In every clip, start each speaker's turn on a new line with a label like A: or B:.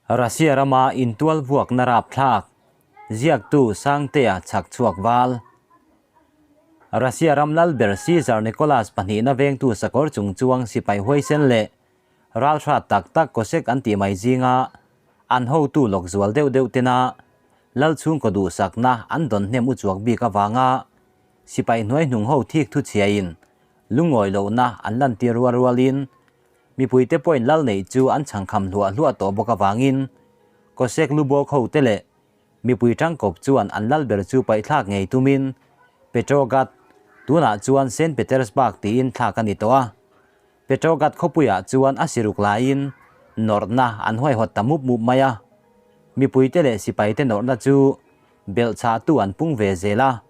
A: Russia rama intual vuakna rapthlak ziaktu Sangtea chhak chhuak val. Russia ram lal ber Caesar Nicholas pahnihna vengtu sakawr chung chuang sipai huaisen leh ralhrat tak tak Cossack an tih mai zinga an hotu lawk zual deuh deuh tena lal chhungkaw duhsakna an dawn hnem uchuak bik avanga sipai hnuaihnung ho thik thu chhiain lungawi lohna an lantir rual rualin Mipuite pawhin lal neih chu an chhangkham hluah hluah tawh bawk avangin Cossack lubawk hote leh mipui tangkawp chuan an lal ber chu paihthlak ngei tumin Petrograd, tunah chuan Saint Petersburg tiin thlak a ni tawh a. Petrograd khawpuiah chuan a siruk laiin nawrhna an huaihawt ta mup mup mai a. Mipuite leh sipaite nawrhna chu belhchhahtu an pung ve zel a.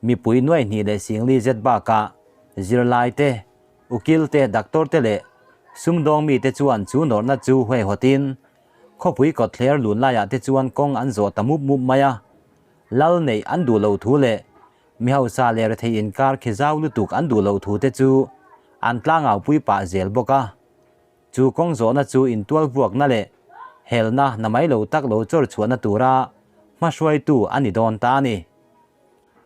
A: Mipui nuai hnih leh singli zet bakah zirlaite, ukil te, doctor te leh sumdawng mite chuan chu nawrhna chu huaihawtin khawpui kawtthler lun laiah te chuan kawng an zawh ta mup mup mai a. Lal neih an duh loh thu leh mi hausa leh rethei inkar khi zau lutuk an duh loh thu te chu an tlangaupui pah zel bawk a. Chu kawng zawhna chu intual vuakna leh helna namai lo tak lo chawr chhuahna tura hmahruaitu a ni dawn ta a ni.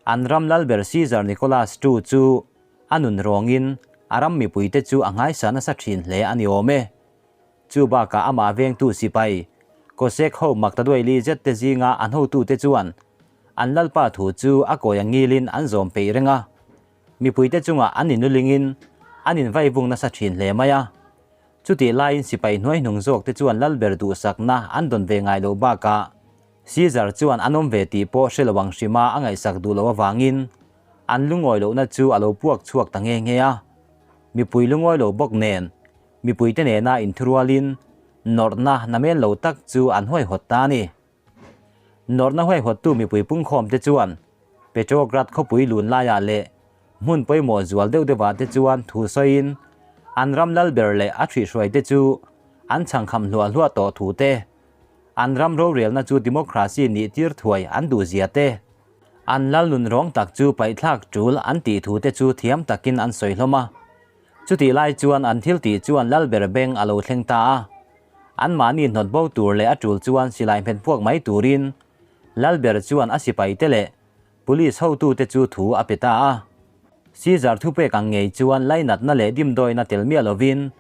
A: An ram lalber Caesar Nicholas ii chu a nun rawngin a ram mipuite chu a nghaisa nasa thin hle a ni awm e. Chu bakah amah vengtu sipai Cossack ho maktaduaili zet te zinga an hotute chuan an lalpa thu chu a kawi a ngilin an zawm peih reng a, mipuite chungah an inulingin an invaivung nasa thin hle mai a. Chutih laiin sipai hnuaihnung zawkte chuan lalber duhsakna an dawn ve ngai loh bakah Caesar chuan an awm ve tih pawh hre lo ang hrima a ngaihsak duh loh avangin an lungawi lohna chu a lo puak chhuak ta nghe nghe a. Mipui lungawi lo bawk nen mipuite nena inthurualin nawrhna namen lo tak chu an huaihawt ta a ni. Nawrhna huaihawttu mipui pungkhawmte chuan Petrograd khawpui lun laiah leh hmun pawimawh zual deuh deuhah te chuan thu sawiin an ram lal ber leh a ṭhihhruaite chu an chhangkham hluah hluah tawh thu te, An ram rorelna chu democracy nih tir thuai an duh zia te, an lal nun rawng tak chu paihthlak tul an tih thu te chu thiam takin an sawi hlawm a. Chutih lai chuan an thil tih chuan lal ber beng a lo thleng ta a. Anmahni hnawt bo tur leh a tul chuan silai hmet puak mai turin lal ber chuan a sipai te leh police hotute chu thu a pe ta a. Caesar thupek ang ngei chuan lainatna leh dimdawina tel miah lovin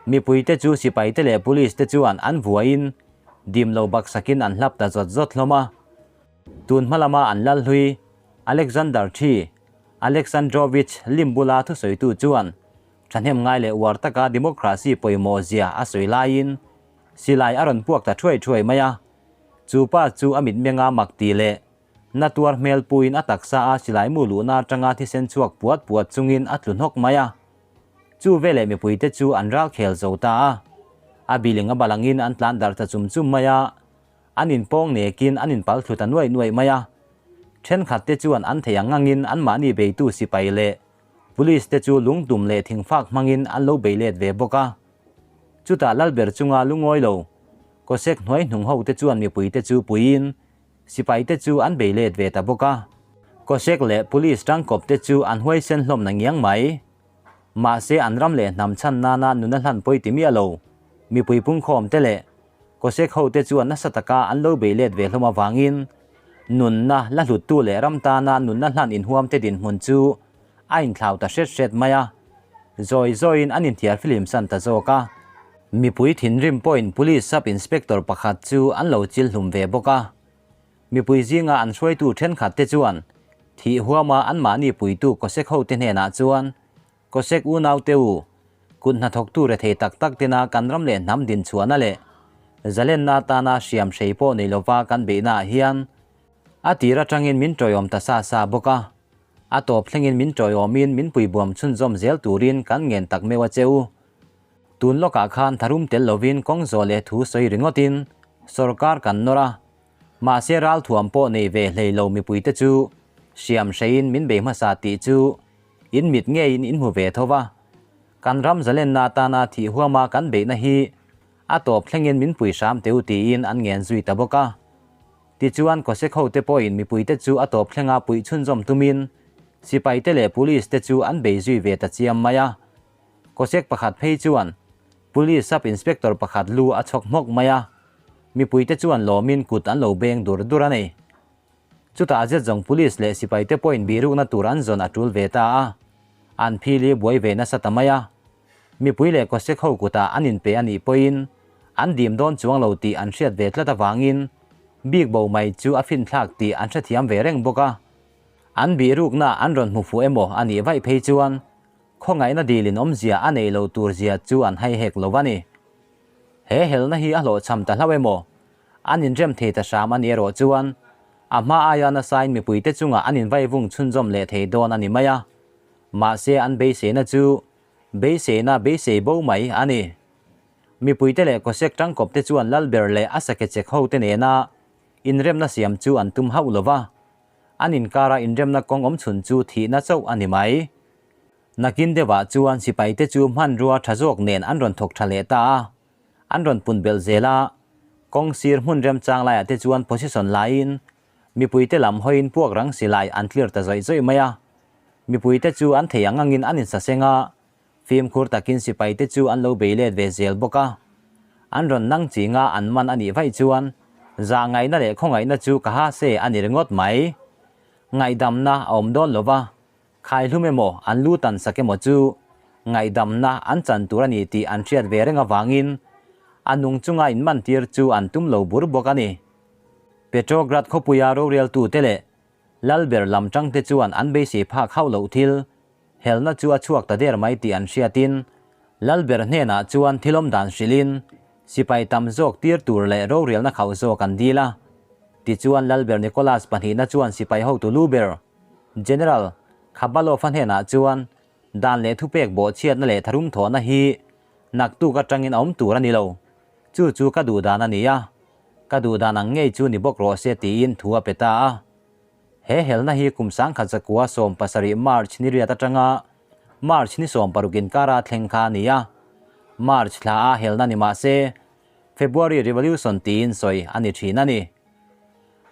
A: mipuite chu sipaite leh police te chuan an vuaiin dim lo baksakin an hlap ta zawt zawt hlawm a. Tun hma lama an lal hlui Alexander Thi Alexandrovich lim bula thusawitu chuan thahnem ngai leh uar taka democracy pawimawh zia a sawi laiin silai a rawn puak ta thuai thuai mai a. Chu pa chu a mitmenga mak tih leh Na tuar hmel puiin a taksa a silai mu luhna atanga thisen chhuak puat puat chungin a tlu hnawk mai a. Chu veleh mipuite chu an ral khel zo ta a. A biling a balangin an tlan darh ta chum chum mai a. An inpawng nekin an inpal thlu ta nuaih nuaih mai a. Thenkhatte chuan an thei ang angin anmahni beitu sipai leh police te chu lungtum leh thingfak hmangin an lo bei let ve bawk a. Chutah Lalber chunga lungawi lo Cossack hnuai hnung hote chuan mipuite chu puiin Sipaite chu an bei let ve ta bawk a. Cossack leh Police tangkawp te chu an huaisen hlawm na ngiang mai. Mahse an ram leh hnam chhan nana nuna hlan pawi ti miah lo. Mipui pungkhawm te leh Cossack ho te chuan nasa taka an lo bei let ve hlawm avangin nunna la hluttu leh ram tana nunna hlan inhuam te dinhmun chu a inthlau ta hret hret mai a. Zawi zawiin an inthiar filim san ta zawk a. Mipui thinrim pawhin Police Sub Inspector pakhat chu an lo chil hlum ve bawk a. Mipui zinga an hruaitu thenkhat te chuan thih huama anmahni puitu Cossack hote hnenah chuan, Cossack unaute u, kut hnathawktu rethei tak tak tena kan ram leh hnam dinchhuahna leh zalenna atana hriam hrei pawh nei lova kan beihnaah hian a tir atangin min tawiawm ta sa sa bawk a. A tawp thlengin min tawiawmin min puibuam chhunzawm zel turin kan ngen tak meuh a che u. Tun lawkah khan tharum tel lovin kawng zawh leh thu sawi ringawtin sorkar kan nawr a, mahse ralthuam pawh nei ve hlei lo mipuite chu hriam hreiin min bei hmasa tih chu in mit ngeiin in hmu ve tho va. Kan ram zalenna atana thih huama kan beihna hi a tawp thlengin min pui hram teu tiin an ngen zui ta bawk a. Tichuan Cossack hote pawhin mipuite chu a tawp thlenga puih chhunzawm tumin sipaite leh police te chu an bei zui ve ta chiam mai a. Cossack pakhat phei chuan Police Sub Inspector pakhat lu a chhawk hmawk mai a. Mipuite chuan lawmin kut an lo beng dur dur a ni. Chutah zet zawng Police leh sipaite pawhin bihrukna tur an zawn a tul ve ta a, an phili buai ve nasa ta mai a. Mipui leh Cossack ho kutah an inpe a nih pawhin an dim dawn chuang lo tih an hriat ve tlat avangin bik bo mai chu a finthlak tih an hrethiam ve reng bawk a. An bihrukna an rawn hmu fuh emaw a nih vaih phei chuan khawngaihna dilin awmzia a neih loh tur zia chu an hai hek lo a ni. He helna hi a hlawhchham ta hlauh emaw? An inrem thei ta hram a ni erawh chuan a hma aia nasain mipuite chungah an invaivung chhunzawm leh thei dawn a ni mai a. Mahse an beiseina chu beiseina beisei bo mai a ni. Mipuite leh Cossack tangkawpte chuan Lalber leh a sakechek hote nena inremna siam chu an tum hauh lo va, an inkara inremna kawng awmchhun chu thihna chauh a ni mai. Nakin deuhah chuan sipaite chu hmanrua tha zawk nen an rawn thawk tha leh ta a, an rawn pun belh zel a, kawng sir hmun remchang laiah te chuan position laiin mipuite lam hawiin puak rang silai an clear ta zawih zawih mai a. Mipuite chu an thei ang angin an insaseng a, fimkhur takin sipaite chu an lo bei let ve zel bawk a. An rawn nang chinga an man a nih vaih chuan zahngaihna leh khawngaihna chu ka ha se a ni ringawt mai. Ngaihdamna a awm dawn lo va, Khaihlum emaw, an lu tan sak emaw chu ngaihdamna an chan tur a ni tih an hriat ve reng avangin a nung chunga inmantir chu an tum lo bur bawk a ni. Petrograd khawpuia roreltute leh Lalber lam tangte chuan an beisei phak hauh loh thil helna chu a chhuak ta der mai tih an hriatin Lalber hnenah chuan thilawm dan hrilhin sipai tam zawk tir tur leh rorelna khauh zawk an dil a. Tichuan Lalber Nicholas pahnihna chuan sipai hotu lu ber General Khabalov-a hnenah chuan dan leh thupek bawhchhiatna leh tharum thawhna hi naktuk atangin a awm tur a ni lo. Chu chu ka duh dan a ni a, ka duh dan ang ngei chu ni bawk rawh se tiin thu a pe ta a. He helna hi kum 1917 March ni riat atanga March ni 60 inkara thleng kha a ni a. March thla a helna ni mah se February Revolution tiin sawi a ni thin a ni.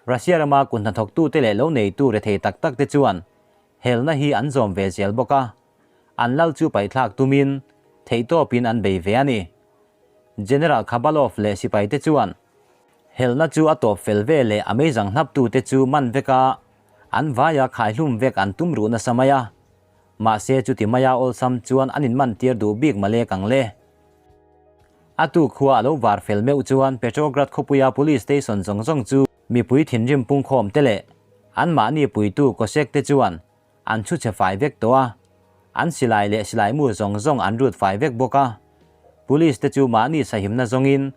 A: Russia rama kut hnathawktute leh lo neitu rethei tak tak te chuan helna hi an zawm ve zel bawk a, an lal chu paihthlak tumin theihtawpin an bei ve a ni. General Khabalov leh sipaite chuan helna chu a tawp fel ve leh a meizang hlaptute chu man vek a, an vaia khaihlum vek an tum ruh nasa mai a. Mahse chuti maia awlsam chuan an inmantir duh bik malek ang le. A tu khua a lo var fel meuh chuan Petrograd khawpuia police station zawng zawng chu mipui thinrim pungkhawm te leh anmahni puitu Cossack te chuan an chhu chhe fai vek tawh a, an silai leh silaimu zawng zawng an rut fai vek bawk a, police te chu mahni sahimna zawngin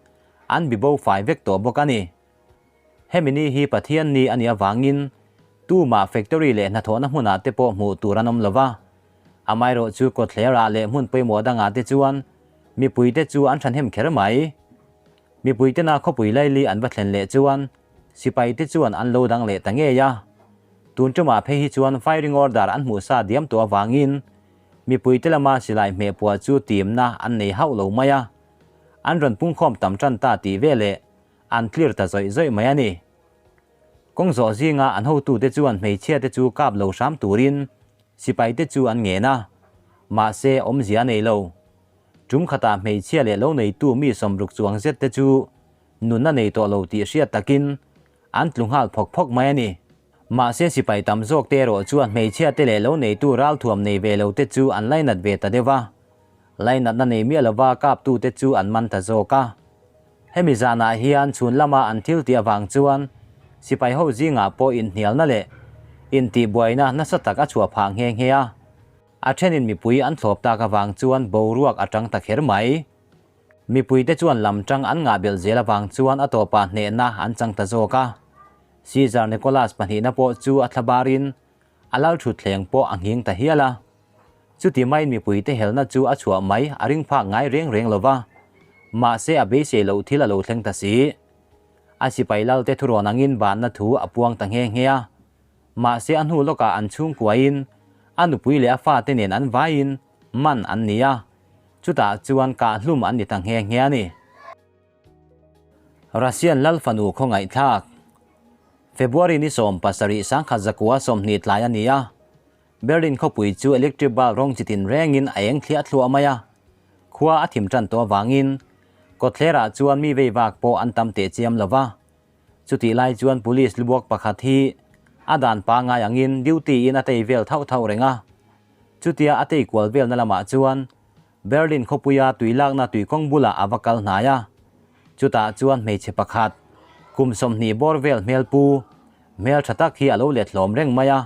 A: an bibo fai vek tawh bawk a ni. Hemi ni hi Pathian ni a nih avangin tumah factory leh hnathawhna hmunah te pawh hmuh tur an awm lo va. Amaherawh chu kawtthlerah leh hmun pawimawh dangah te chuan mipuite chu an thahnem kher mai. Mipuitena khawpui laili an va thlen leh chuan sipaite chuan an lo dang leh ta ngei a. Tun tumah phei hi chuan firing order an hmuh sa diam tawh avangin mipuite lama silai hmehpuah chu timna an nei hauh lo mai a. An rawn pungkhawm tam tan ta tih veleh an clear ta zawih zawih mai a ni. Kawng zawh zinga an hotute chuan hmeichhia te chu kap lo hram turin sipai te chu an ngen a, mahse awmzia a nei lo. Tum khatah hmeichhia leh lo neitu mi sawmruk chuang zet te chu nunna nei tawh lo tih hriat takin an tlu nghal phawk phawk mai a ni. Mahse sipai tam zawk te erawh chuan hmeichhia te leh lo neitu ralthuam nei ve lo te chu an lainat ve ta deuh a, lainatna nei miah lova kaptu te chu an man ta zawk a. Hemi zanah hian chhun lama an thil tih avang chuan sipai ho zingah pawh inhnialna leh intihbuaina nasa tak a chhuah phah nghe nghe a. A thenin mipui an thlawp tak avang chuan boruak a tang ta kher mai. Mipuite chuan lam tang an ngah belh zel avang chuan a tawpah hnehna an chang ta zawk a. Caesar Nicholas pahnihna pawh chu a thlabarin a lal thutthleng pawh a nghing ta hial a. Chuti maiin mipuite helna chu a chhuah mai a ring phak ngai reng reng lo va, mahse a beisei loh thil a lo thleng ta si. A sipai lalte thurawn angin banna thu a puang ta nghe nghe a, mahse a hnu lawkah an chhungkuain a nupui leh a fate nen an vaiin man an ni a, chutah chuan kahhlum an ni ta nghe nghe a ni. Russian lal fanu khawngaihthlak February ni 17 1920 tlai a ni a, Berlin khawpui chu electric bulb rawng chi tin rengin a eng thliah thluah mai a, khua a thim tan tawh avangin Kawtthlerah chuan mi vei vak pawh an tam teh chiam lo va. Chutih lai chuan police lubuak pakhat hi a dan pangngai angin duty in a tei vel thauh thauh reng a. Chutia a tei kual velna lamah chuan Berlin khawpuia tui lakna tuikawng bulah a va kal hnai a. Chutah chuan hmeichhe pakhat, kum 20 bawr vel hmel pu, hmel tha tak hi a lo let hlawm reng mai a.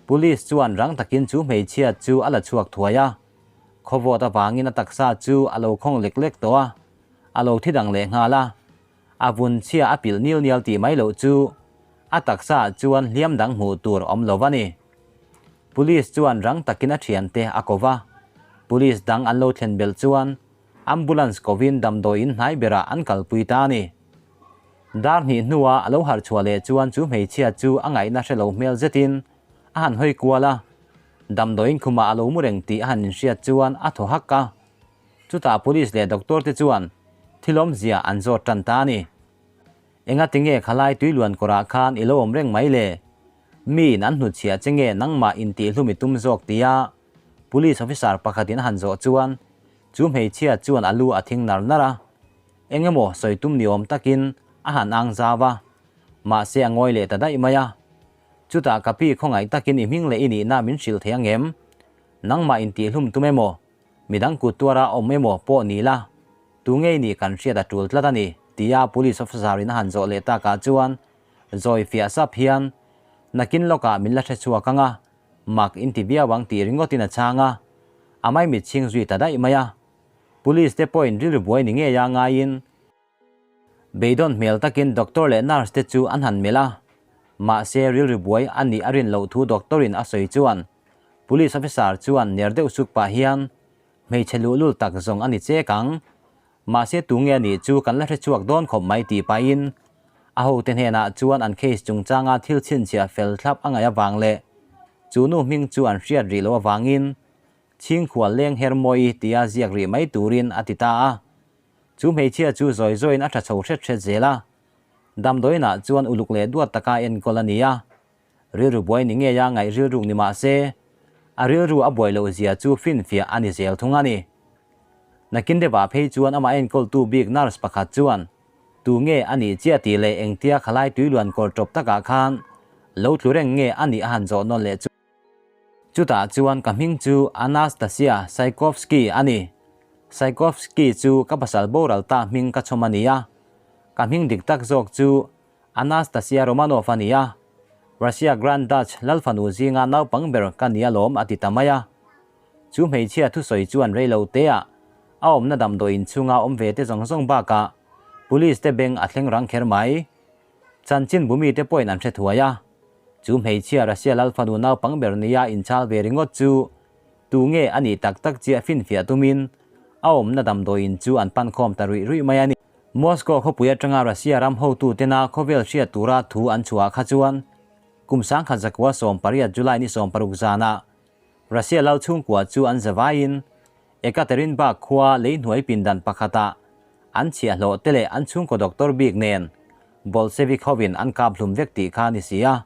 A: Police chuan rang takin chu hmeichhia chu a la chhuak thuai a. Khawvawt avangin a taksa chu a lo khawng lek lek tawh a, a lo thi dang leh nghal a. A vun chhia a pilh nil nial tih mai loh chu a taksa ah chuan hliam dang hmuh tur awm lo va ni. Police chuan rang takin a thiante a ko va, police dang an lo thlen belh chuan ambulance kovin damdawiin hnai berah an kalpui ta a ni. Dar hnih hnua a lo harh chhuah leh chuan chu hmeichhia chu a ngaihna hre lo hmel zetin a han hawi kual a, damdawiin khumah a lo mu reng tih a han inhriat chuan a thaw hak a. Chutah police leh doctor te chuan thil awmzia an zawt tan ta a ni. Engati nge khalai tuiluan kawrah khan i lo awm reng mai le? Miin an hnutchhiah che nge nangmah intihhlum i tum zawk tia police officer pakhatin a han zawh chuan chu hmeichhia chuan a lu a thing nar nar a. Engemaw sawi tum ni awm takin a han ang zau a, mahse a ngawi leh ta daih mai a. Chutah ka pi khawngaih takin i hming leh i nihna min hrilh thei ang em? Nangmah intihhlum tum emaw? Midang kut tuara awm emaw pawh ni la, tu ngei nih kan hriat a tul tlat a ni, tia police officer in a han zawh leh takah chuan zawi fiah sap hian, Nakin lawkah min la hre chhuak ang a, mak in ti viau ang tih ringawtin a chhang a, a maimit chhing zui ta daih mai a. Police te pawhin rilru buai ni ngei a ngaiin, Beidawn hmel takin doctor leh nurse te chu an han melh a, mahse rilru buai a nih a rin loh thu doctor in a sawi chuan police officer chuan ner deuh suk pah hian hmeichhe luhlul tak zawng a ni chek ang, mahse tunge a nih chu kan la hre chhuak dawn khawp mai tih pahin a hote hnenah chuan an case chungchanga thil chhinchhiah fel thlap a ngaih avang leh chu nu hming chu an hriat rih loh avangin chhingkhual leng her mawi tia ziak rih mai turin a ti ta a. Chu hmeichhia chu zawi zawiin a tha chho hret hret zel a, damdawiinah chuan uluk leh duat taka enkawl a ni a. Rilru buai ni ngeia ngaih rilruk ni mah se, a rilru a buai loh zia chu finfiah a ni zel thung a ni. Nakin deuhah phei chuan amah enkawltu bik nurse pakhat chuan tu nge a nih chiah tih leh engtia khalai tuiluan kawr tawp takah khan lo tlu reng nge a nih a han zawh nawn leh chu. Chutah chuan ka hming chu Anastasia Saikovsky a ni. Saikovsky chu ka pasal boral ta hming ka chhawm a ni a. Ka hming dik tak zawk chu Anastasia Romanov a ni a. Russia Grand Dutch Lalfanu zinga naupang ber ka ni alawm a ti ta mai a. Chu hmeichhia thusawi chuan reilo teah a awmna damdawiin chhunga awm ve te zawng zawng bakah Police te beng a thleng rang kher mai. Chanchin bumi te pawhin an hre thuai a. Chu hmeichhia Russia lal fanu naupang ber nia inchhal ve ringawt chu tu nge a nih tak tak chiah finfiah tumin a awmna damdawiin chu an pan khawm ta ruih ruih mai a ni. Moscow khawpui atanga Russia ram hotu tena khawvel hriat tura thu an chhuah kha chuan kum 1918 July ni 60 zanah Russia lal chhungkua chu an zavaiin Ekaterinburg khua leihnuai pindan pakhatah an chhiahhlawh te leh an chhungkaw doctor bik nen Bolshevik hovin an kap hlum vek tih kha a ni si a.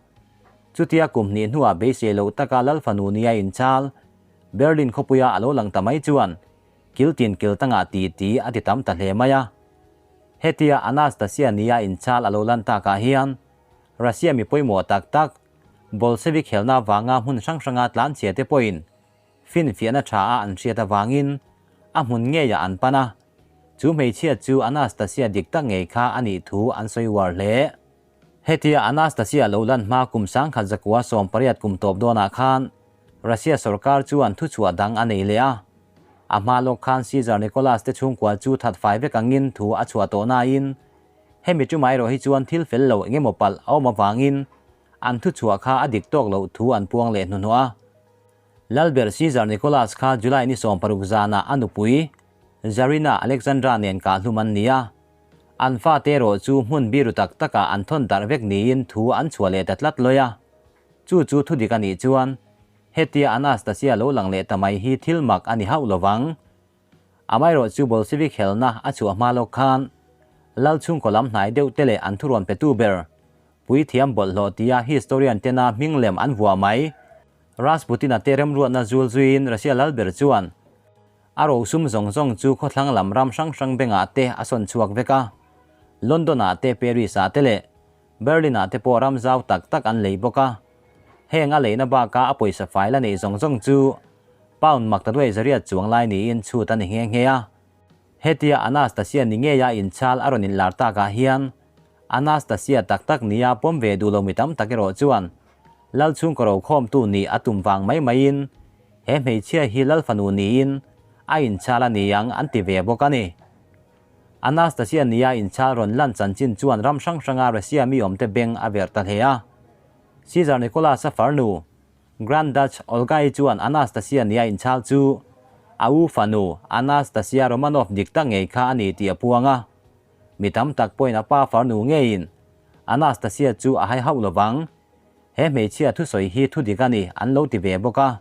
A: Chutia kum hnih hnuah beisei loh taka lal fanu nia inchal Berlin khawpuia a lo lang ta mai chuan kil tin kil tangah ti ti a ti tam ta hle mai a. Hetia Anastasia nia inchal a lo lan takah hian Russia mi pawimawh tak tak Bolshevik helna vanga hmun hrang hranga tlanchhia te pawhin Finfiahna tha a an hriat avangin a hmun ngeiah an pan a, chu hmeichhia chu Anastasia dik tak ngei kha a nih thu an sawi uar hle. Hetia Anastasia lo lan hma kum 1918 kum tawp dawnah khan Russia sorkar chuan thuchhuah dang a nei leh a. A hma lawk khan Caesar Nicholas te chhungkua chu that fai vek angin thu a chhuah tawh nain hemi tumah erawh hi chuan thil fel lo engemaw palh a awm avangin an thuchhuah kha a dik tawk loh thu an puang leh hnuhnawh a. Lalber Caesar Nicholas kha July ni 60 zanah a nupui Tsarina Alexandra nen kahhlum an ni a. An fate erawh chu hmun biru tak takah an thawn darh vek niin thu an chhuah leh ta tlat lawi a. Chu chu thudik a nih chuan hetia Anastasia lo lang leh ta mai hi thil mak a ni hauh lovang. Amaherawh chu Bolshevik helna a chhuah hma lawk khan Lal chhungkaw lam hnai deuh te leh an thuruan petu ber Puithiam bawlhhlawh tia historian tena hming lem an vuah mai. Rasputin-a te remruatna zul zuiin Russia lalber chuan. A rosum zawng zawng chu khawthlang lam ram hrang hrang bengah te a sawn chhuak vek a. London-ah te, Paris-ah te leh Berlin-ah te pawh ram zau tak tak an lei bawk a. Heng a leina baka a pawisa fai la neih zawng zawng chu pound maktaduai zariat chuang lai niin chhut a ni nghe nghe a. Hetia Anastasia ni ngeia inchhal a rawn inlar takah hian Anastasia tak tak nia pawm ve duh lo mi tam tak erawh chuan Lal chhungkaw rokhawmtu nih a tum vang mai maiin he hmeichhia hi Lal fanu niin a inchhal a ni ang an ti ve bawk a ni. Anastasia nia inchhal rawn lan chanchin chuan ram hrang hranga Russia mi awmte beng a verh ta hle a. Caesar Nicholas-a farnu Grand Dutch Olga-i chuan Anastasia nia inchhal chu a u fanu Anastasia Romanov dik tak ngei kha a ni tih a puang a. Mi tam tak pawhin a pa farnu ngeiin Anastasia chu a hai hauh lovang, he hmeichhia thusawi hi thu dik a ni an lo ti ve bawk a.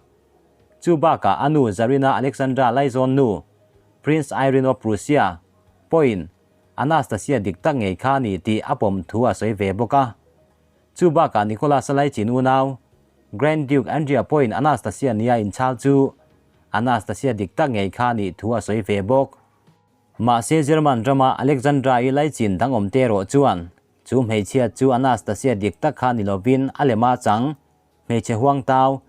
A: Chu bakah a nu Tsarina Alexandra laizawn nu Prince Irene of Prussia pawhin Anastasia dik tak ngei kha a ni tih a pawm thu a sawi ve bawk a. Chu bakah Nicholas-a laichin unau, Grand Duke Andrea pawhin Anastasia nia inchhal chu Anastasia dik tak ngei kha nih thu a sawi ve bawk. Mahse German rama Alexandra-i laichin dang awm te erawh chuan chu hmeichhia chu Anastasia dik tak kha ni lovin a lema chang, hmeichhe huang tau,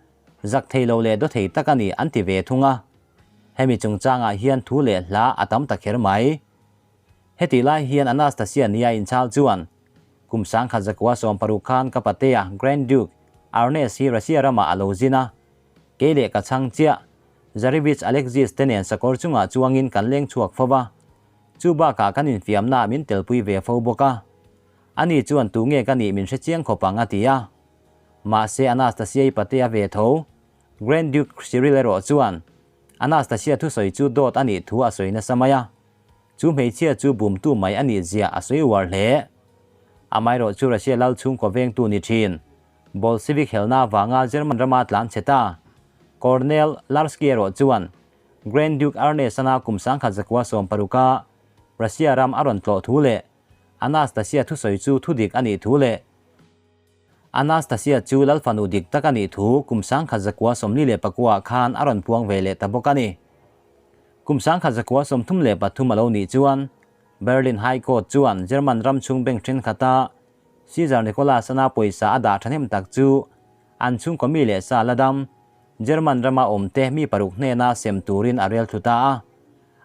A: zak thei lo leh daw thei tak a ni an ti ve thung a. Hemi chungchangah hian thu leh hla a tam ta kher mai. Hetih lai hian Anastasia nia inchhal chuan kum 1160 khan ka patea Grand Duke Ernest hi Russia ramah a lo zin a, kei leh ka chhang chiah Tsarevich Alexis te nen sakawr chungah chuangin kan leng chhuak fo va, chu bakah kan infiamnaah min telpui ve fo bawk a. Ani chuan tu nge ka nih min hre chiang khawp ang a ti a. Mahse Anastasia-i patea ve tho Grand Duke Cyril erawh chuan Anastasia thusawi chu dawt a nih thu a sawi nasa mai a. Chu hmeichhia chu bumtu mai a nih zia a sawi uar hle. Amaherawh chu Russia lal chhungkaw vengtu ni thin, Bolshevik helna avanga German rama tlan chhe ta, Kornel Larsky erawh chuan Grand Duke Ernest-ana kum 1916-a Russia ram a rawn tlawh thu leh Anastasia thusawi chu thudik a nih thu leh Anastasia chu Lal fanu dik tak a nih thu kum 1949 khan a rawn puang ve leh ta bawk a ni. Kum 1933 a lo nih chuan Berlin High Court chuan German ram chhung bank thenkhat-a Caesar Nicholas-ana pawisa a dah thahnem tak chu an chhungkaw mi leh sa la dam German rama awmte mi paruk hnena sem turin a rel thlu ta a.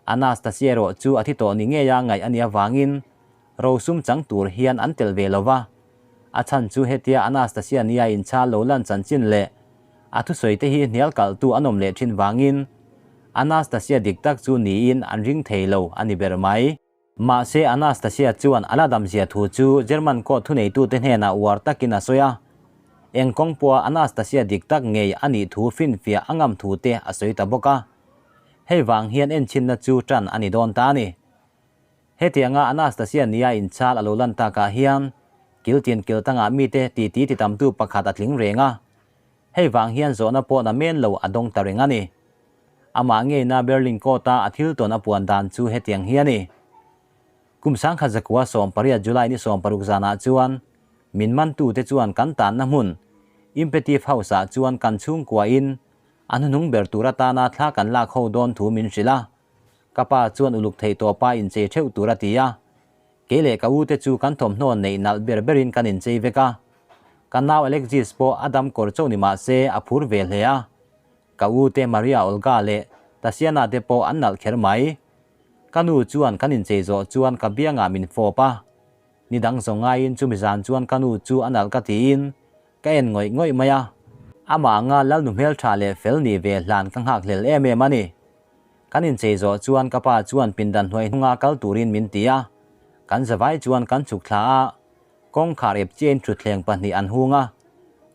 A: Anastasia erawh chu a thi tawh ni ngeia ngaih a nih avangin Rosum chang tur hian an tel ve lo va, a chhan chu hetia Anastasia nia inchhal lo lan chanchin leh a thusawi te hi hnial kalhtu an awm leh thin vangin Anastasia dik tak chu niin an ring thei lo a ni ber mai. Mahse Anastasia chuan a la damzia thu chu German court thuneitute hnenah uar takin a sawi a, eng kawng pawha Anastasia dik tak ngei a nih thu finfiah a ngam thu te a sawi ta bawk a. Hei vang hian enchhinna chu tan a ni dawn ta a ni. Hetianga Anastasia nia inchhal a lo lan takah hian kiltin kiltangah mite titi titamtu pakhat a tling reng a, hei vang hian zawhna pawh na men lo a dawng ta reng a ni. Amah ngeina Berlin Court-a a thil tawn a puan dan chu hetiang hi a ni. Kum 1918 July ni 60 zanah chuan min mantute chuan kan tanna hmun Impetive House-ah chuan kan chhungkuain a hnuhnung ber tur atana thla kan lak ho dawn thu min hrilh a. Ka pa chuan uluk theih tawpa inchei theuh tur a ti a. Kei leh ka u te chu kan thawmhnaw neih nalh ber berin kan inchei vek a. Ka nau Alexis pawh a dam kawr chauh ni mah se a phur ve hle a. Ka u te Maria Olga leh Tasiana te pawh an nalh kher mai. Ka nu chuan kan inchei zawh chuan ka biangah min fawp a. Ni dang zawng ngaiin chumi zan chuan ka nu chu a nalh ka tiin ka en ngawih ngawih mai a. Amah anga Lalnu hmeltha leh fel nih ve hlan ka nghak hlel em em a ni. Kan inchei zawh chuan ka pa chuan pindan hnuai hnunga kal turin min ti a, kan zavai chuan kan chhuk thla a, kawngkhar ep chiain thutthleng pahnih an hung a,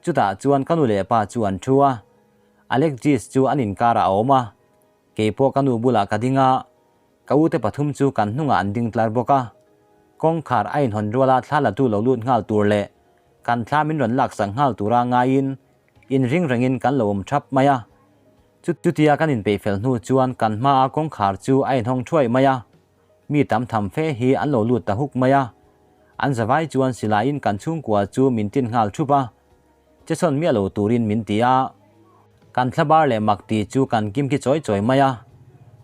A: chutah chuan ka nu leh pa chu an thu a, Alexis chu an inkarah a awm a, keipawh ka nu bulah ka ding a, ka ute pathum chu kan hnungah an ding tlar bawk a, kawngkhar a inhawn ruala thla la tu lo lut nghal tur leh kan thla min rawn laksak nghal tura ngaiin inring rengin kan lo awm thap mai a. Chutia kan inpeih fel hnu chuan kan hmaa kawngkhar chu a inhawng thuai mai a, mi tam tham fe hi an lo lut ta huk mai a. An zavai chuan silaiin kan chhungkua chu min tin nghal thup a, che sawn miah lo turin min ti a. Kan thlabar leh mak ti chu kan kim khi chawi chawi mai a.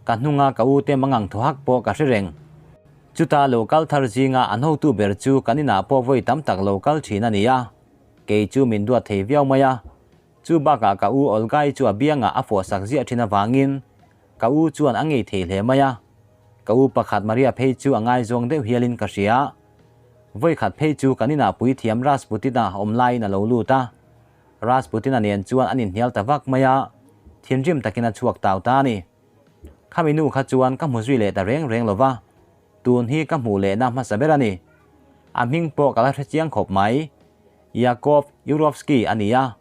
A: Ka hnunga ka u te mangang thaw hak pawh ka hre reng. Chuta lo kal thar zinga an hotu ber chu kan inah pawh vawi tam tak lo kal thin a ni a, kei chu min duat thei viau mai a. Chu bakah ka u Olga-i chu a biangah a fawhsak ziah thin avangin ka u chuan a ngei thei hle mai a. Ka u pakhat Maria phei chu a ngaizawng deuh hialin ka hria. Vawi khat phei chu kan inah puithiam Rasputin-a awm laiin a lo lut a. Rasputin-a nen chuan an inhnial ta vak mai a, thinrim takin a chhuak tau ta a ni. Khami nu kha chuan ka hmu zui leh ta reng reng lo va, tun hi ka hmuh lehna hmasa ber a ni. A hming pawh ka la hre chiang khawp mai. Yakov Yurovsky a ni a,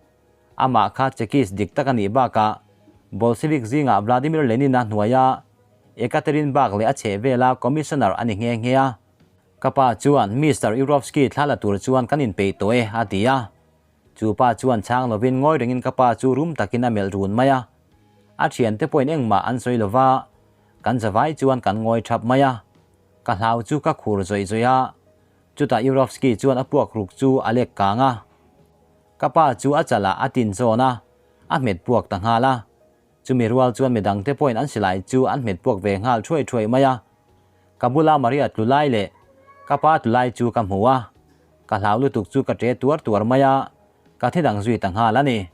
A: amah kha Chekist dik tak a nih bakah Bolshevik zingah Vladimir Lenin-a hnuaia Ekaterinburg leh a chhehvela Commissioner a ni nghe nghe a. Ka pa chuan Mister Yurovsky thla la tur chuan kan inpeih tawh e a ti a. Chu pa chuan chhang lovin ngawi rengin ka pa chu rum takin a melh run mai a. A thiante pawhin engmah an sawi lova, kan zavai chuan kan ngawi thap mai a. Ka hlau chu ka khur zawih zawih a, chutah Yurovsky chuan a puak ruk chu a lek kang a. Ka pa chu a chalah a tin zawn a, a hmet puak ta nghal a. Chumi rual chuan midangte pawhin an silai chu an hmet puak ve nghal thuai thuai mai a. Ka bula Maria tlu lai leh ka pa tlu lai chu ka hmu a, ka hlau lutuk chu ka ṭe tuar tuar mai a, ka thi dang zui ta nghal a ni.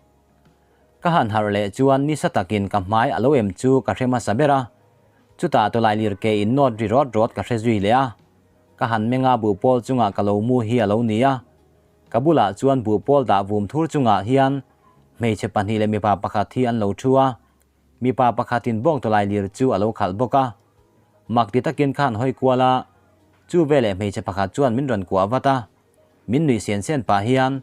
A: Ka han harh leh chuan nisa takin ka hmai a lo em chu ka hre hmasa ber a, chutah tawlai lir ke in nawt ri rawt rawt ka hre zui leh a, ka han meng a buhpawl chungah ka lo mu hi a lo ni a, ka bulah chuan buhpawl dah vum thur chungah hian hmeichhe pahnih leh mipa pakhat hi an lo thu a, Mipa pakhatin bawng tawlai lir chu a lo khalh bawk a. Mak ti takin khan hawi kual a, chu veleh hmeichhe pakhat chuan min rawn kuah vat a. Min nuih sen sen pah hian,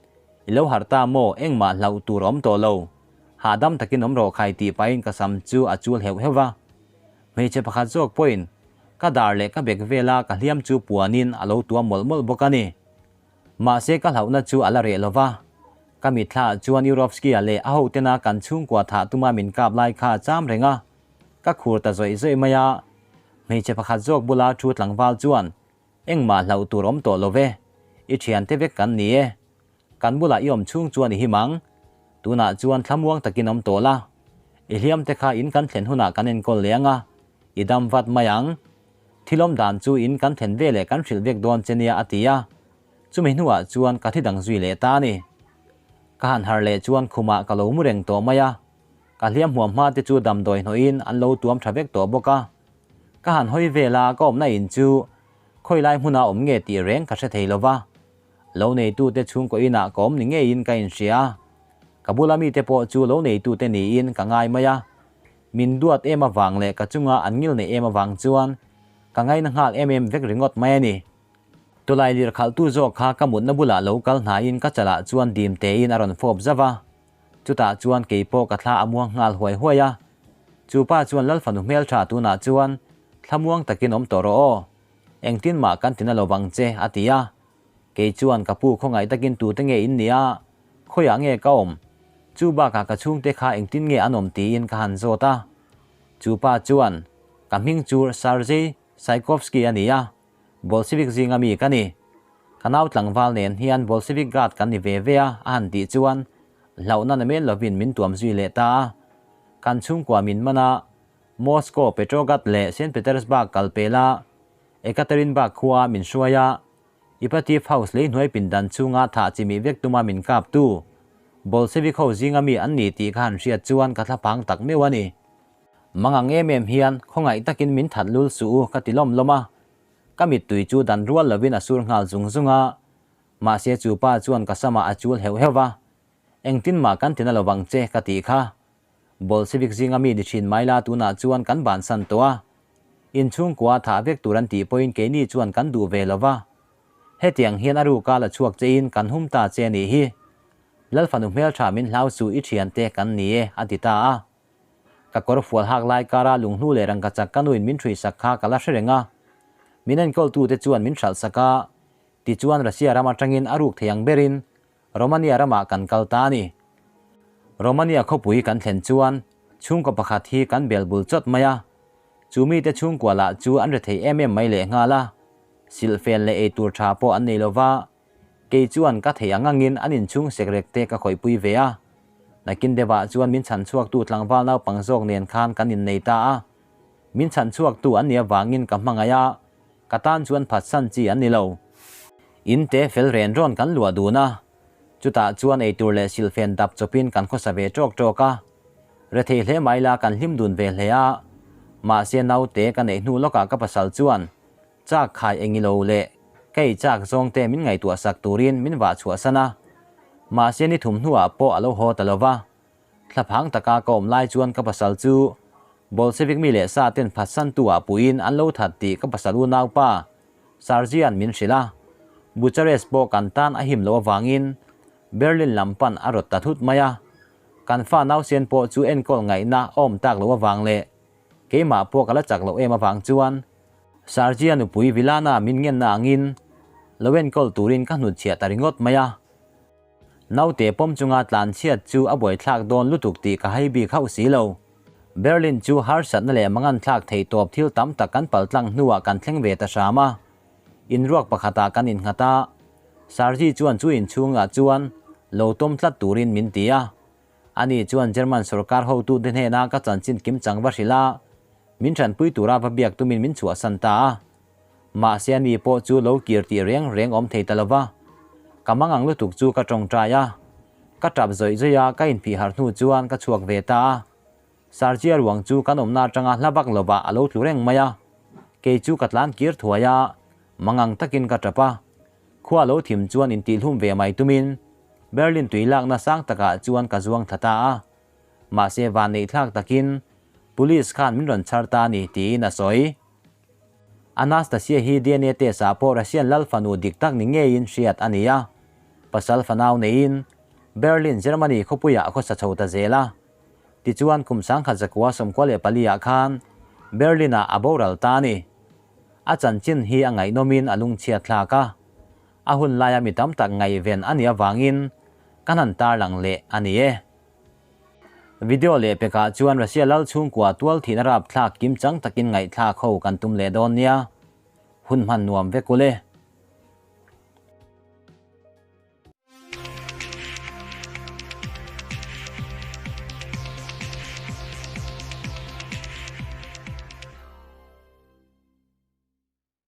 A: I lo harh ta maw, engmah hlauh tur a awm tawh lo. Hahdam takin awm rawh khai tih pahin ka sam chu a chul heuh heuh va. Hmeichhe pakhat zawk pawhin ka dar leh ka bek vela ka hliam chu puanin a lo tuam mawlh mawlh bawk a ni. Mahse ka hlauhna chu a la reh lo va, ka mitthla chuan Yurovsky-a leh a hotena kan chhungkua thah tuma min kap lai kha a cham reng a, ka khur ta zawih zawih mai a. Hmeichhe pakhat zawk bula thu tlangval chuan, Engmah hlauh tur awm tawh lo ve, i thiante vek kan ni e. Kan bulah i awm chhung chuan i him ang. Tunah chuan thlamuang takin awm tawh la. I hliamte kha in kan thlen hunah kan enkawl leh ang a, i dam vat mai ang. Thilawm dan chu in kan thlen ve leh kan hrilh vek dawn che nia a ti a, chumi hnuah chuan ka thi dang zui leh ta a ni. Ka han harh leh chuan khumah ka lo mu reng tawh mai a, ka hliam hmuam hma te chu damdawi hnawhin an lo tuam tha vek tawh bawk a. Ka han hawi vel a, ka awmna in chu khawi lai hmuna awm nge tih reng ka hre thei lo va, lo neitute chhungkaw inah ka awm ni ngeiin ka inhria a, ka bula mite pawh chu lo neitute niin ka ngai mai a. Min duat em avang leh ka chunga an ngil neih em avang chuan ka ngaina nghal em em vek ringawt mai a ni. Tawlai lir khalhtu zawk kha ka mutna bulah lo kal hnaiin ka chalah chuan dim tein a rawn fawp zauh a, chutah chuan kei pawh ka thla a muang nghal huai huai a. Chu pa chuan Lalfanu hmeltha tunah chuan thlamuang takin awm tawh rawh aw, engtin mah kan tina lo vang che a ti a. Kei chuan ka pu khawngaih takin tute nge in nia, khawiah nge ka awm? Chu bakah ka chhungte kha engtin nge an awm tiin ka han zawt a. Chu pa chuan, Ka hming chu Sergei Tchaikovsky a ni a, Bolshevik zinga mi ka ni. Ka nau tlangval nen hian Bolshevik guard kan ni ve ve a, a han tih chuan hlauhna na mel lovin min tuam zui leh ta a. Kan chhungkua min man a, Moscow, Petrograd leh Saint Petersburg kal pel a, Ekaterinburg khua min hruai a, Ipatiev House lei hnuai pindan chhunga thah chimih vek tuma min kaptu Bolshevik ho zinga mi an ni tih ka han hriat chuan ka thlaphang tak meuh a ni. Mangang em em hian khawngaih takin min that lul suh u ka ti lawm lawm a, ka mittui chu dan rual lovin a sur nghal zung zung a, mahse chu pa chuan ka samah a chul heuh heuh va, Engtin mah kan tina lovang che ka tih kha. Bolshevik zinga mi ni thin mai la tunah chuan kan bansan tawh a, inchhungkua thah vek tur an tih pawhin keini chuan kan duh ve lo va. Hetiang hian a ruka la chhuak chein kan hum ta che nih hi. Lalfanu hmeltha min hlau suh i thiante kan ni e a ti ta a. Ka kawr fual hak lai kara lunghlu leh rangkachak ka nuin min ṭhuisak kha ka la hre reng a. Min enkawltute chuan min hralhsak a, tichuan Russia ram atangin a ruk thei ang berin Romania ramah kan kal ta a ni. Romania khawpui kan thlen chuan chhungkaw pakhat hi kan bel bul chawt mai a. Chu mite chhungkua lah chu an rethei em em mai lehnghal a. Silhfen leh eitur tha pawh an nei lo va. Kei chuan ka theih ang angin an inchhung sekrek te ka khawihpui ve a. Nakin deuhah chuan min chhan chhuaktu tlangval naupang zawk nen khan kan innei ta a. Min chhan chhuaktu an nih avangin ka hmangaih a, ka tan chuan phatsan chi an ni lo. In te fel ren rawn kan luah dun a, chutah chuan eitur leh silhfen dap chawpin kan khawsa ve ṭawk ṭawk a. Rethei hle mai la kan hlim dun ve hle a, mahse naute ka neih hnu lawkah ka pasal chuan chak khai engilo leh ka ei chak zawngte min ngaihtuah sak turin min vah chhuahsan a, mahse ni thum hnuah pawh a lo haw ta lo va. Thlaphang taka ka awm lai chuan ka pasal chu Bolshevik mi leh sa ten phatsantu ah puiin an lo that tih ka pasal unaupa Sergei-a'n min hrilh a. Bucharest pawh kan tan a him loh avangin Berlin lam pan a rawt ta thut mai a. Kan fa nausen pawh chu enkawl ngaihna a awm tak loh avang leh keimah pawh ka la chak loh em avang chuan Sergei-a nupui Vilana min ngenna angin lo enkawl turin ka hnutchhiah ta ringawt mai a. Naute pawm chunga tlan chhiat chu a buaithlak dawn lutuk tih ka hai bik hauh si lo. Berlin chu harsatna leh manganthlak theih tawp thil tam tak kan paltlang hnuah kan thleng ve ta hram a. Inruak pakhatah kan innghat a, Sergei chuan chu inchhungah chuan lo tawm tlat turin min ti a. Ani chuan German sorkar hotute hnena ka chanchin kimchang va hrilh a, min tanpui tura va biak tumin min chhuahsan ta a. Mahse ani pawh chu lo kir tih reng reng awm thei ta lo va. Ka mangang lutuk chu ka tawngtai a. Ka tap zawih zawih a, ka inphih harh hnu chuan ka chhuak ve ta a. Sarchia ruang chu kan awmna atanga hla vak lovah a lo tlu reng mai a. Kei chu ka tlan kir thuai a, mangang takin ka tap a. Khua lo thim chuan intihhlum ve mai tumin Berlin tui lakna sang takah chuan ka zuang thla ta a. Mahse vanneihthlak takin Police khan min rawn chhar ta a ni tiin a sawi. Anastasia hi DNA test ah pawh Russian lal fanu dik tak ni ngeiin hriat a ni a. Pasal fanau neiin Berlin, Germany khawpuiah a khawsa chho ta zel a. Tichuan kum 1994 ah khan Berlin ah a boral ta a ni. A chanchin hi a ngaihnawmin a lungchhiat thlak a. A hun laia mi tam tak ngaihven a nih avangin kan han tarlang leh a ni e. Video leh pekah chuan Russia lal chhungkua tual thihna rapthlak kimchang takin ngaihthlak ho kan tum leh dawn nia. Hun hman nuam vek ule.